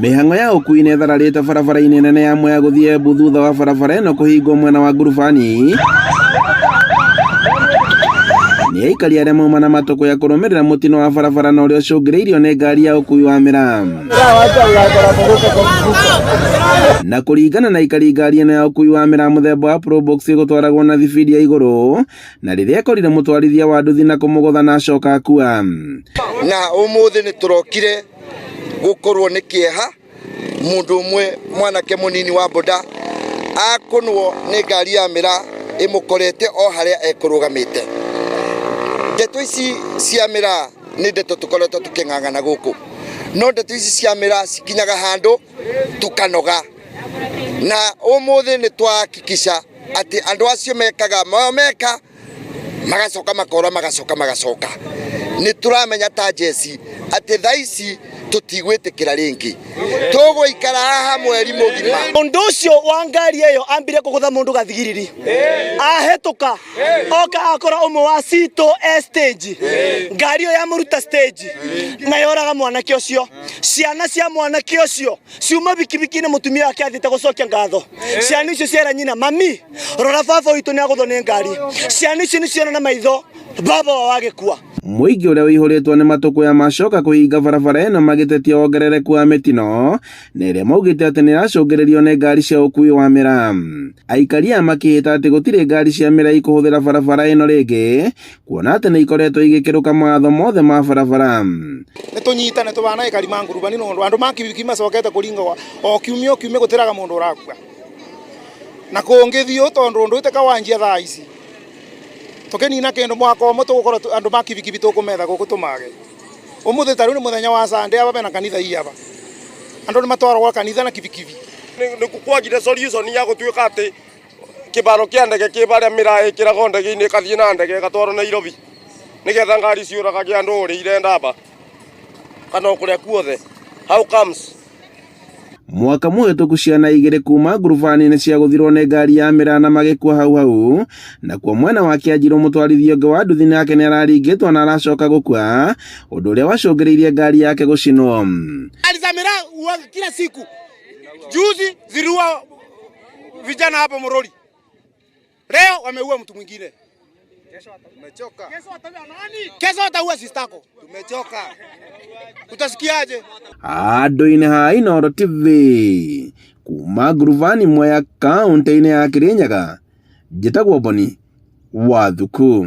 Mĩhang'o ya ũkui nĩ ĩthararĩte barabara-inĩ nene ya Mwea gũthiĩ Embu thutha wa barabara ĩno kũhingwo mwena wa Ngurubani nĩ aikari arĩa mauma na matũkũya kũrũmĩrĩra mũtino wa barabara na ũrĩa ũcũngĩrĩirio nĩ ngari ya ũkui wa mĩraa. Na kũringana na aikari ngari ĩno ya ũkui wa mĩraa mũthemba wa Probox ĩgũtwaragwo na thibindi ya igũrũ na rĩrĩa ekorire mũtwarithia wa nduthi na kũmũgũtha na acoka akua. Na ũmũthĩ nĩ tũrokire gũkorwo nĩ kĩeha mũndũ ũmwe mwanake mũnini wa boda akũnwo nĩ ngari ya mĩraa ĩmũkorete o harĩa ekũrũgamĩte. Ndeto ici cia mĩraa nĩ ndeto tũkoretwo tũkĩng'ang'ana gũkũ, no ndeto ici cia mĩraa cikinyaga handũ tũkanoga, na ũmũthĩ nĩ twahakikisha atĩ andũ acio mekaga meka magacoka makora magacoka magacoka. Nĩ tũramenya ta jeci atĩ thaa ici tũtigwĩtĩkĩra rĩngĩ, tũgũikara haha mweri mũgima. Ũndũ ũcio wa ngari ĩyo ambire kũgũtha mũndũ gathigiriri ahĩtũka oka akora ũmwe wa citũ e stage, ngari ĩyo yamũruta stage na yoraga mwanake ũcio. Ciana cia mwanake ũcio ciuma bikibiki-inĩ, mũtumia wake athiĩte gũcokia ngatho. Ciana icio ciera nyina, mami rora baba witũ nĩ agũthwo nĩ ngari. Ciana icio nĩ ciona na maitho baba wao agĩkua. Mũingĩ ũrĩa ũihũrĩtwo nĩ matũkũya macoka kũhinga barabara ĩno magĩtetia wongerereku wa mĩtino na ĩrĩa maugĩte atĩ nĩ ĩracũngĩrĩrio nĩ ngari cia ũkui wa mĩraa. Aikari aya makĩhĩta atĩ gũtirĩ ngari cia mĩraa ikũhũthĩra barabara ĩno rĩngĩ kuona atĩ nĩ ikoretwo igĩkĩrũka mawatho mothe ma barabara. Nĩ tũnyitane tũbana aikari ma ngurubani nondu andu ma kibikibi macokete kũringa o kiumia o kiumia gũtiraga mũndũ ũrakua na kũngĩthiĩ ũũ tondũ ũndũ ũyũ wanjia thaa ici tũkĩnina kĩndũ mwaka ũmwe tũgũkorwo andũ ma kibikibi tũkũmetha gũkũ tũmage. Ũmũthĩ ta rĩu nĩ mũthenya wa Sunday aba bena kanitha iyaba andũ nĩ matwaragwo kanitha na kibikibi. Nĩ kwagire solution ya gũtuĩka atĩ kĩbaro kĩa ndege kĩ barĩa mĩraa ĩkĩragwo ndege-inĩ ĩkathiĩ na ndege ĩgatwarwo Nairobi nĩgetha ngari ciũragage andũ ũrĩa irenda aba kana o kũrĩa kuothe. How comes? Mwaka mũhĩtũku ciana igĩrĩ kuma ngurubani nĩ ciagũthirwo nĩ ngari ya mĩraa na magĩkua hau hau. Nakuo mwena wa Kĩanjirũ mũtwarithia ũngĩ wa nduthi nake nĩ araringĩtwo na aracoka gũkua, ũndũ ũrĩa wacũngĩrĩirie ngari yake gũcinwo. Gari za miraa huwa kila siku. Juzi ziliua vijana hapo Morori. Leo wameua mtu mwingine. Tumechoka. Kesho wataua sistako. Tumechoka. Utasikiaje? Handũ-inĩ ha Inooro TV kuma ngurubani Mwea kaũntĩ-inĩ ya Kirinyaga, njĩtagwo Boni wa Thuku.